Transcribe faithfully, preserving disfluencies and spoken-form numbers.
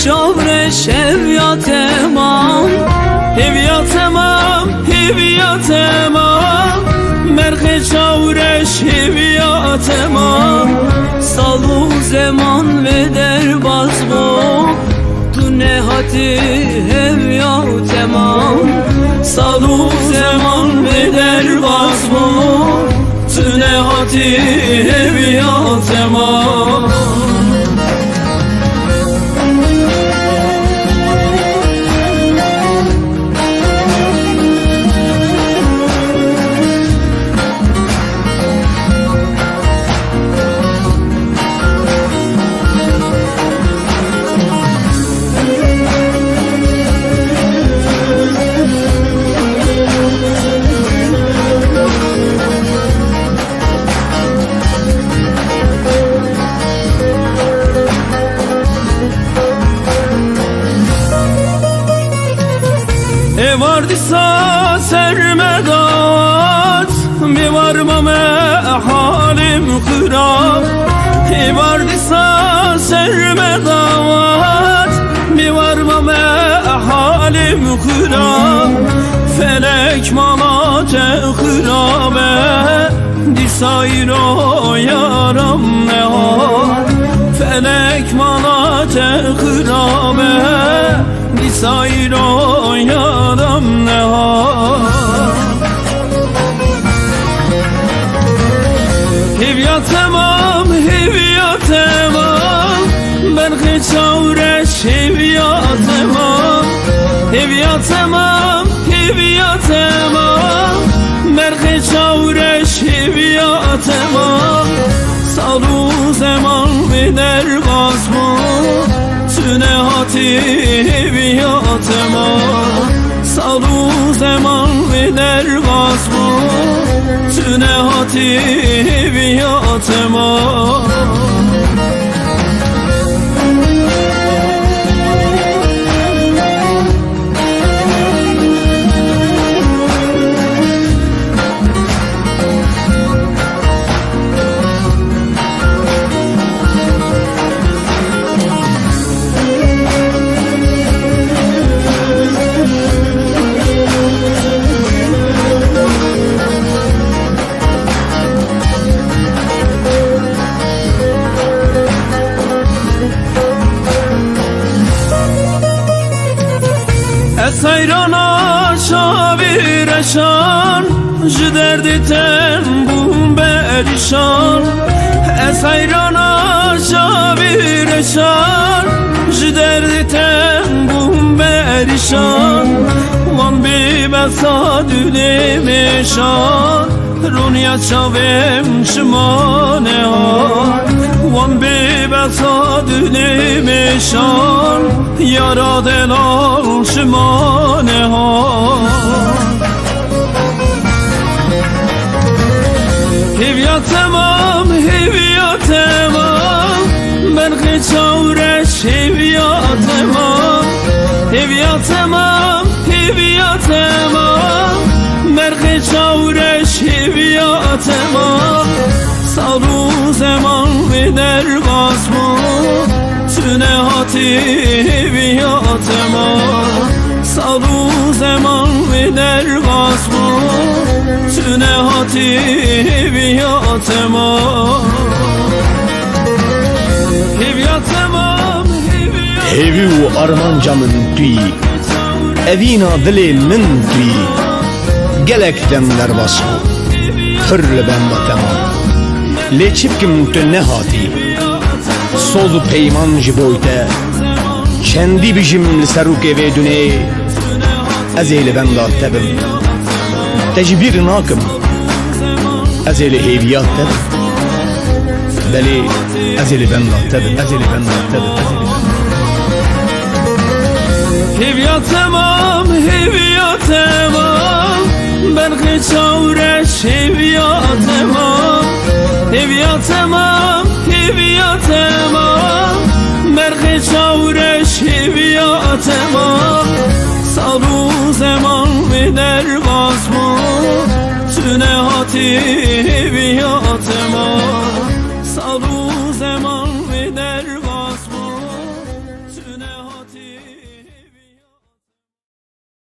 Çavreş hêviya temam, hêviya temam, hêviya temam. Merxê çavreş hêviya temam. Sal û zeman vê derbas bû, tu nehatî hêviya temam. Sal û zeman vê derbas bû, tu nehatî hêviya temam. Êvar dîsa ser me dat, bêvar mame halim xirab. Êvar dîsa ser me dat, bêvar mame halim xirab. Felek mala te xirab e, dîsa îro yaram nehat. Felek mala te xirab e, dîsa îro yaram nehat. Hêviya temam, hêviya temam, berxê çawreş hêviya temam. Hêviya temam, hêviya temam, berxê çawreş hêviya temam. Sal û zeman vê derbas bû, tu nehatî hêviya temam. Sal û zeman vê derbas bû, tu nehatî hêviya temam. Ez heyrana çavî reşan, ji derdê te bûm perîşan. Ez heyrana çavî reşan, ji derdê te bûm perîşan. Wan bê besa dûnê mêşan, rûniya çavêm şima nehat. Wan bê besa dûnê mêşan, yara delal şima nehat. Hêviya temam, hêviya temam, berxê çawreş hêviya temam. Hêviya temam, hêviya temam, berxê çawreş hêviya temam. Sal û zeman vê derbas bû, tu nehatî hêviya temam. Sal û zeman vê derbas bû, tu nehatî hêviya temam. Hêviya temam, hêviya Hêvî û armanca min tu yî. Evîna dilê min tu yî. Gelek dem derbas bû, pir li benda te man. Lê çi bikim tu nehatî. Soz û peyman ji bo te. Çendî bijîm li ser rûkê vê dunê, ez ê li benda te bim. Te ji bîr nakim. Ez ê li hêviya te bim. Belê, ez ê li benda te bim, ez ê li benda te bim, ez ê li benda te bim. Hêviya temam, hêviya temam, berxê çawreş hêviya temam. Hêviya temam, hêviya temam, berxê çawreş hêviya temam. Sal û zeman vê derbas bû, tu nehatî hêviya temam.